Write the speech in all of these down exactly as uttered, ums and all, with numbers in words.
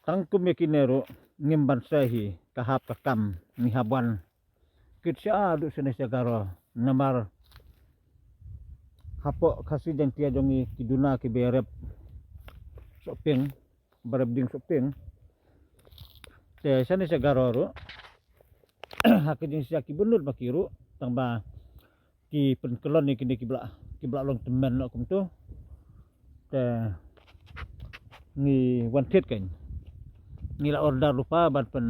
Tang kum ïa kine ruh ngim ban sah hi, ka hap ka kam ngi hap wan kit sha duh shane sha Garo. Namar hapoh Khasi Jaiñtia jong ngi ki duna kiba rep sohpieng, ba rep dieng sohpieng. Te shane sha Garo ruh ha ki jingshisha ki bun lut ba ki ruh, tang ba ki pynkyllon ïa kine kiba la, kiba la long tymmen noh kumto. Te ngi wan thied kein, ngi la order lypa ban pyn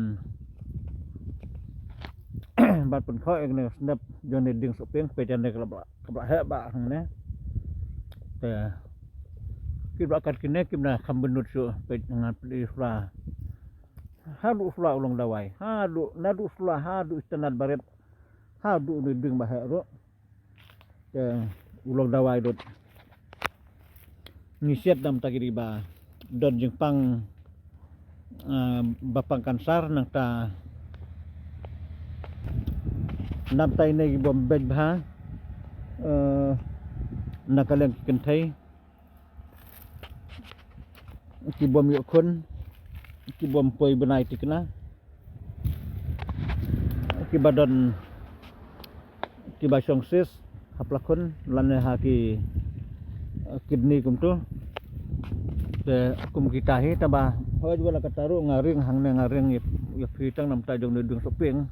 ban pynkhoh ïa kane ka snep jong ne dieng sohpieng, peit ïa ne ka la, ka la heh bha hangne. Te kiba la kat kine kim da kham bynnud shuh, peit ngan pyn-i sla. Haduh sla u long dawai, haduh, naduh sla haduh itynnad barit, haduh ne dieng ba heh ruh. Te u long dawai lut. Ngi siat namta ki dei ba don jingpang, ah, ba pang kansar, nangta namta ine ki bym beit bha, eh, na ka liang ki kynthei, ki bym ïoh khun, ki bym poi bnai tikna, kiba don, kiba shong cyst ha pla khun lane ha ki, eh, kidney kumto. Te kum kita hi, tang ba hoi jwala kata ruh nga ring hangne, nga ring ïa, ïa phi tang namta jong ne dieng sohpieng.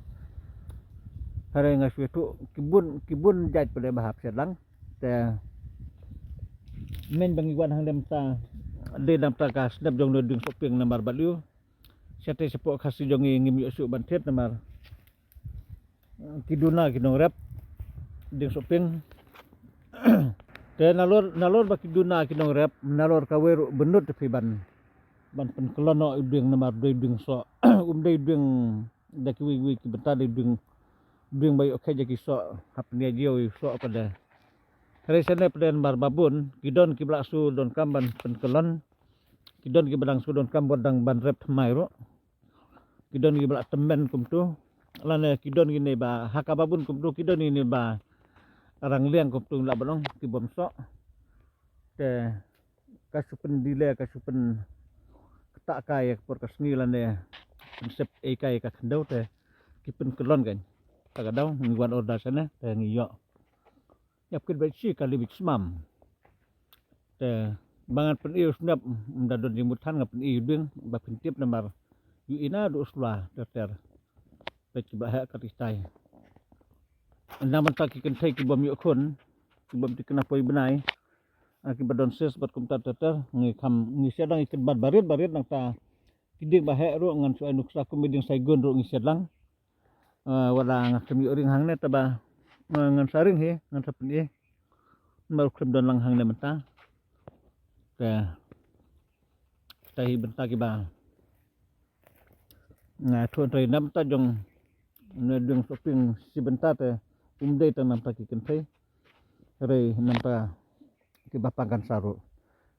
Hare nga shu ïathuh ki bun, ki bun jait pat ba hap sha lang. Te mynba ngi wan hangne mynta, dei namta ka snep jong ne dieng sohpieng namar balei, shatei shapoh Khasi jong ngi ngim ïoh shuh ban thied namar ki duna ki nongrep dieng sohpieng. Te nalor, nalor ba ki duna ki nongrep, nalor kawei ruh bynnud te phi ban, ban pynkyllon noh u dieng namar dei dieng soh. Um dei dieng da kiwei kiwei ki bynta, dei dieng, dieng ba ïoh khet ïa ki soh, hapdeng ïa jong i soh pat de. Hynrei shane pat de namar ba bun ki don kiba la shu donkam ban pynkyllon, ki don kiba dang shu donkam ban dang ban rep thymmai ruh. Ki don kiba la tymmen kumto, lane ki don kine ba ha kaba bun kumto, ki don kine ba rang liang kumto, lah ban ong ki bym soh. Te ka shu pyndelay, ka shu pynktah kai ïa ka por ka sngi lane pynsep ei kai ïa ka khyndew, te ki pynkyllon kein. Ta ka daw ngi wan order shane te ngi ïoh. Ïap kit bad shi kali bad shi mam. Te ba ngan pyn-i u snep, ym da don jingmut than, ngan pyn-i u dieng ba phin tip namar ïohi naduh sla ter ter. Peit kiba heh kat kitai. Na mynta ki kynthei ki bym ïoh khun, ki bym tikna poi bnai, ah, kiba don cyst bad kumta ter ter, ngi kham, ngi sdang ïa ki bad barit barit nangta ki dieng ba heh ruh ngan shu ai nuksa kum i dieng Saigon ruh ngi sdang. Ah, wat la nga khlem ïoh ring hangne, taba, ah, ngan sa ring hi, ngan sa pyn-i. Namar u khlem don lang hangne mynta. Te kita hi bynta kiba nga ïathuh, hynrei na bynta jong ne dieng sohpieng shi bynta te um dei tang na bynta ki kynthei, hynrei na bynta kiba pang kansar ruh.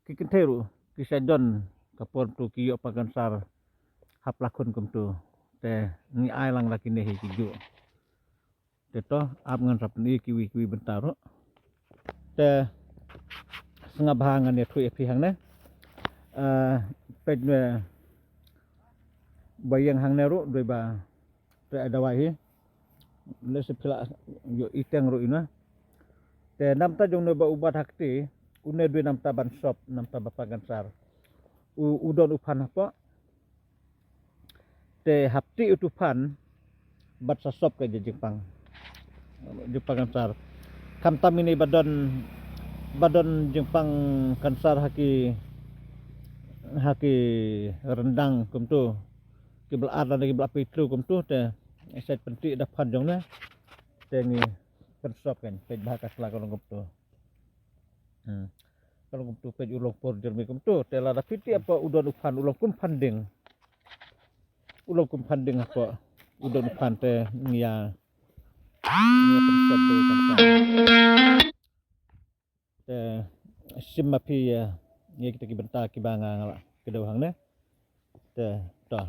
Ki kynthei ruh ki sa don ka por to ki ïoh pang kansar ha pla khun kumto. Te ngi ai lang la kine hi ki juh. Te to ap ngan sa pyn-i kiwei kiwei bynta ruh. Te sngap bha ngan ïathuh ïa phi hangne. Ah, peit ne ba ïeng hangne ruh dei ba te ai dawai hi. Lehse phi la ïohi teng ruh ina. Te na bynta jong ne ba u bat ha kti, une dei na bynta ban sop, na bynta ba pang kansar. U, u don u phan hapoh. Te hap tih utu u phan bad sa sop ka jingpang, jingpang kansar. Khamtam ine ba don, ba don jingpang kansar ha ki, ha ki ryndang kumto, kiba la ar lane kiba la pyrthuh kumto, te sa pyntih da phan jong ne. Te ngi pynsop kan, peit ba ka sla ka long kumto. Hmm. Ka long kumto, peit u long por jer mi kumto. Te lada phi tih hapoh u don u phan, u long kum phan dieng. U long kum phan dieng hapoh u don u phan, te ngi ïa, ngi ïa pynsop dei kan sa. Te shim ma phi ïa, ïa kita ki bynta kiba nga, nga la kdew hangne. Te to.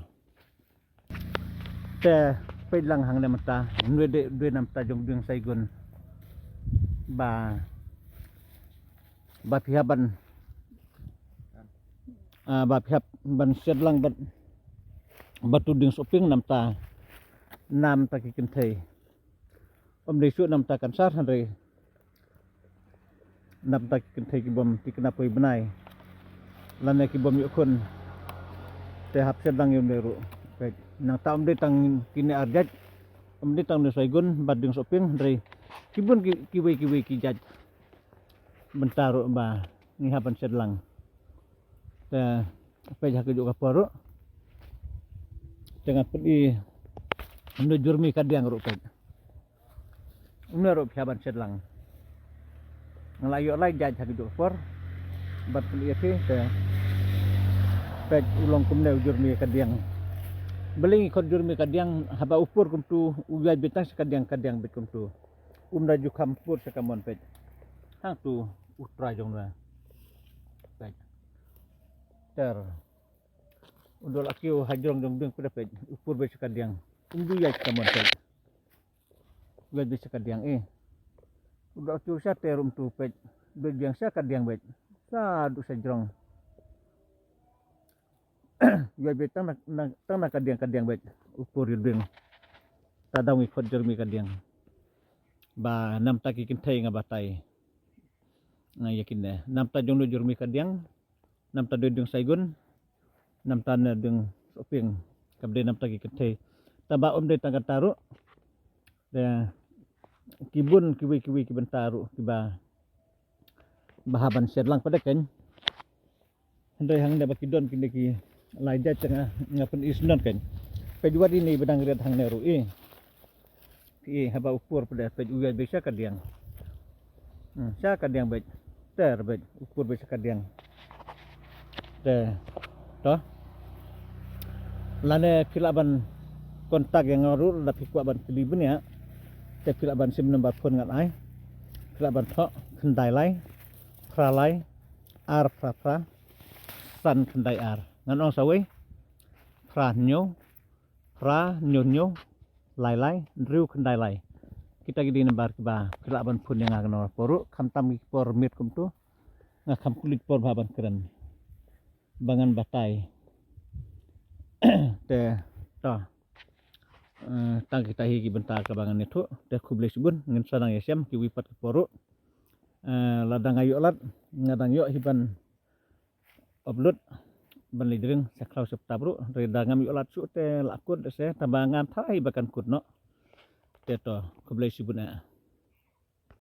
Te peit lang hangne mynta, nwe de, dei na bynta jong dieng Saigon. Ba, ba phi hap ban, ah, ba phi hap ban shet lang bad bad u dieng sohpieng namta, namta ki kynthei. Ym dei shuh namta cancer hynrei namta ki kynthei ki bym tikna poi bnai lane ki bym ïoh khun. Te hap shet lang ïa une ruh. Peit, nangta ym dei tang kine ar jait, ym dei tang une Saigon bad dieng sohpieng hynrei ki bun ki, kiwei kiwei ki jait bynta ruh ba ngi hap ban shet lang. Te peit ha kajuh ka por ruh te nga pyni une jurmi ka diang ruh peit. Une ruh phi hap ban shet lang. Nga la ïoh lai jait ha kajuh ka por bad pyni ïa phi te peit u long kumne u jurmi ka diang. Balei ngi khot jurmi ka diang? Haba u pur kumtu u ïaid beit tang sha ka diang, ka diang beit kumtu. Um da ju kham pur sha kamon peit. Hangtu u trai jong une. Peit. Ter. U dol a kiew ha jrong jong dieng peit, peit. U pur beit sha ka diang. Um ju ïaid sha kamon peit. U ïaid beit sha ka diang eh. U dol a kiew sha ter um tu peit. Beit biang sha ka diang beit. Sa du sha jrong. U ïaid beit tang na, na, tang na ka diang, ka diang beit. U pur ïa u dieng. Ta daw ngi khot jurmi ka diang. Ba namta ki kynthei nga batai. Nga ïa kine. Namta jong une jurmi ka diang. Namta dei dieng Saigon. Namta ne dieng sohpieng. Kaba dei namta ki kynthei. Taba ym dei tang kata ruh. Te ki bun kiwei kiwei ki bynta ruh kiba, ba hap ban shet lang pat de keiñ. Hynrei hangne ba ki don kine ki lai jait te nga, nga pyni shen don keiñ. Peit wat ine ba dang rit hangne ruh eh. Phi i haba u pur pat de peit u ïaid beit sha ka diang. Hmm, sha ka diang beit. Ter beit u pur beit sha ka diang. Te to. Lane phi lah ban contact ïa nga ruh lada phi kwah ban kylli bniah. Te phi lah ban sim number phone ngan ai. Phi lah ban thoh khyndai lai phra lai ar phra phra san khyndai ar. Ngan ong sa wei. Phra hynñiew phra hynñiew hynñiew lai lai hynriew khyndai lai. Kita ki dei number kiba phi lah ban phone ïa nga ha kano ka por ruh, khamtam ki por miet kumtu. Nga kham khuslai por ba ban kren ba ngan batai. Te to, eh, tang kita hi ki bynta kaba ngan ïathuh. Te khublei shibun, ngin sa nang ïashem kiwei pat ki por ruh. Eh, lada nga ïoh lad nga dang ïoh hi ban upload ban leit ring sha khlaw sha btap ruh. Hynrei da ngam ïoh lad shuh te la kut se taba ngam tharai ba kan kut noh. Te to, khublei shibun eh.